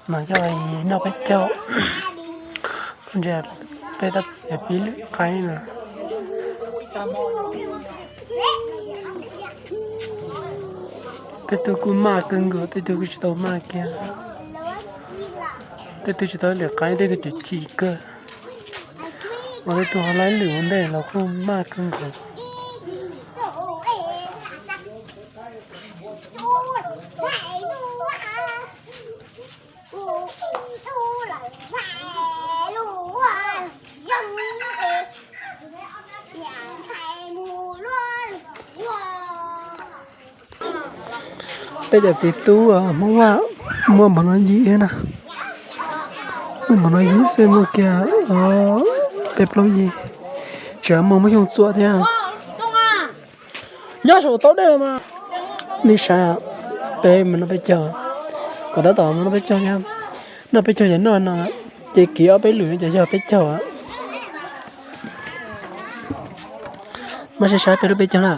Mas yog noj peb caug, ntsia peb tab pib lwm qaib na. Tej tug kuj maj kawg nkaus, tej tug kuj tsis tau maj kiag. Tej tug tsis tau lwm qaib, tej tug cem chim kawg. Mas tej tug ho laib lwm ua ntej los kuj maj kawg nkaus. Peb cov txiv tub Hmoob Vaj muaj npaum no yim thiab na. Muaj npaum no yim xwb, muaj kiag peb plaub yig, tseem muaj Hmoob Xyooj Txuam thiab. Nyob saum tau dej los mas. Nej saib, peb mus noj peb caug, kuv tab tom mus noj peb caug thiab. Noj peb caug ces noj no, ces kiv ob peb lwm ces yog peb caug. Mas saib saib peb lub peb caug na.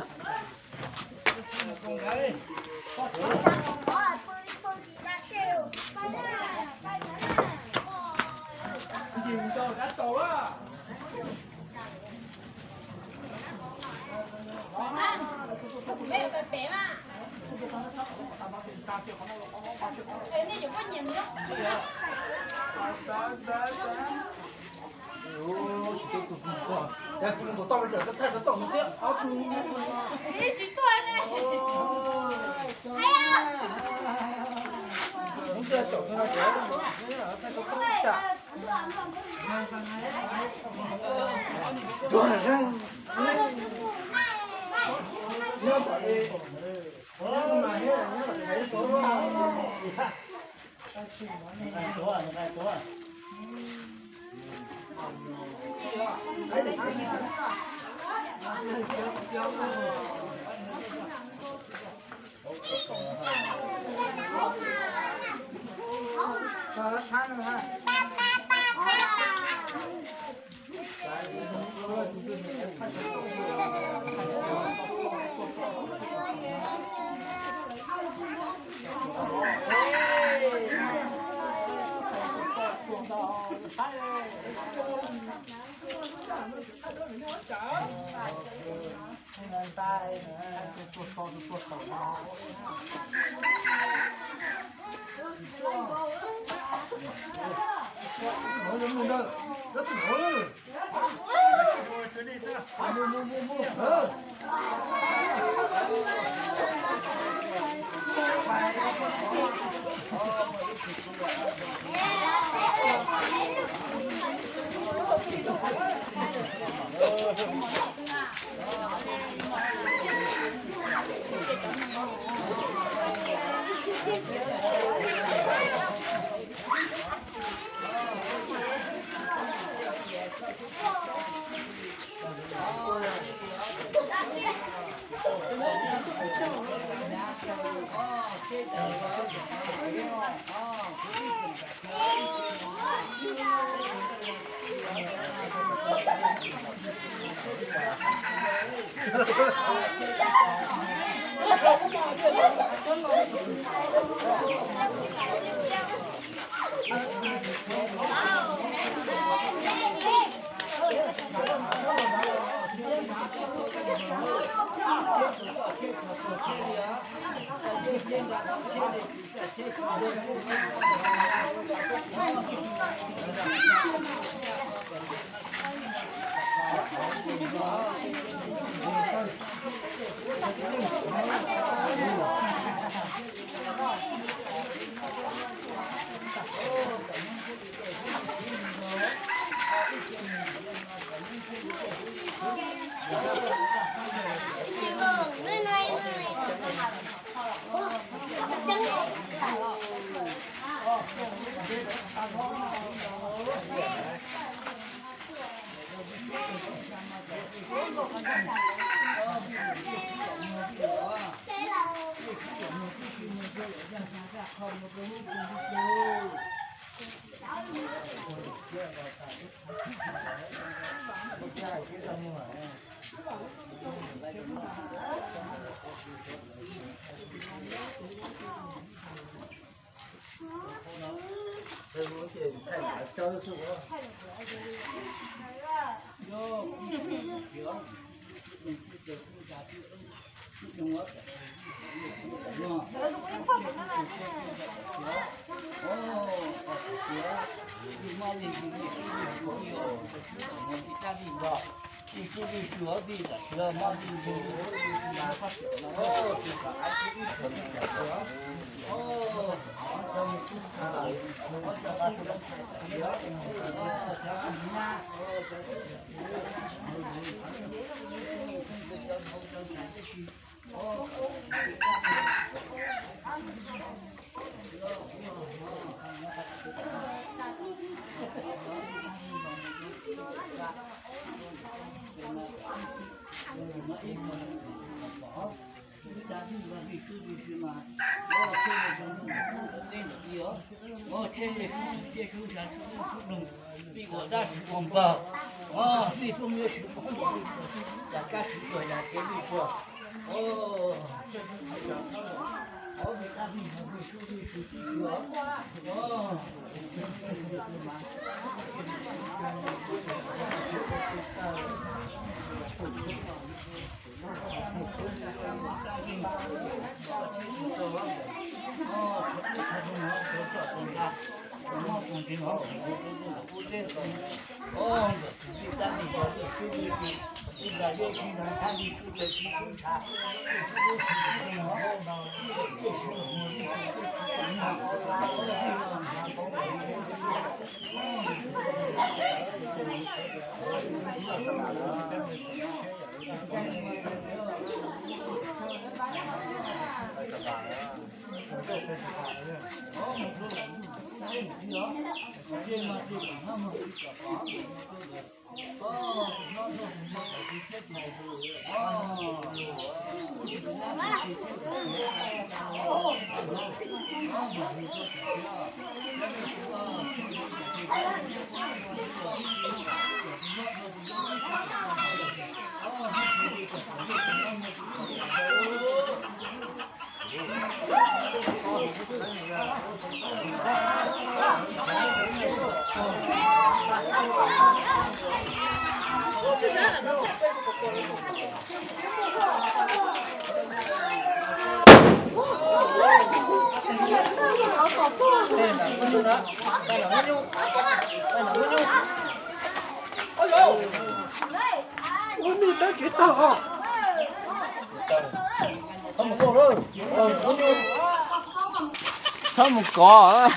Txhob mus kov.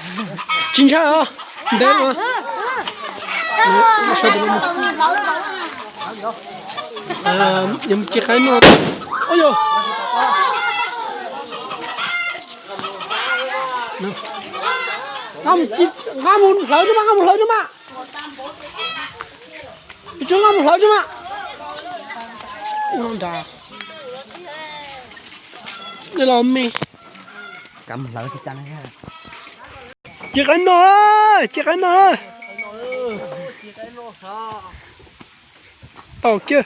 Tsis ntshai os, ntev mas. Yuav mus ci qaib noj. Ua yog, nqa mus hlawv no mas, nqa mus hlawv no mas. Peb tsob nqa mus hlawv no mas. Nqa los me. Ci qaib noj, ci qaib noj. Tau kiag.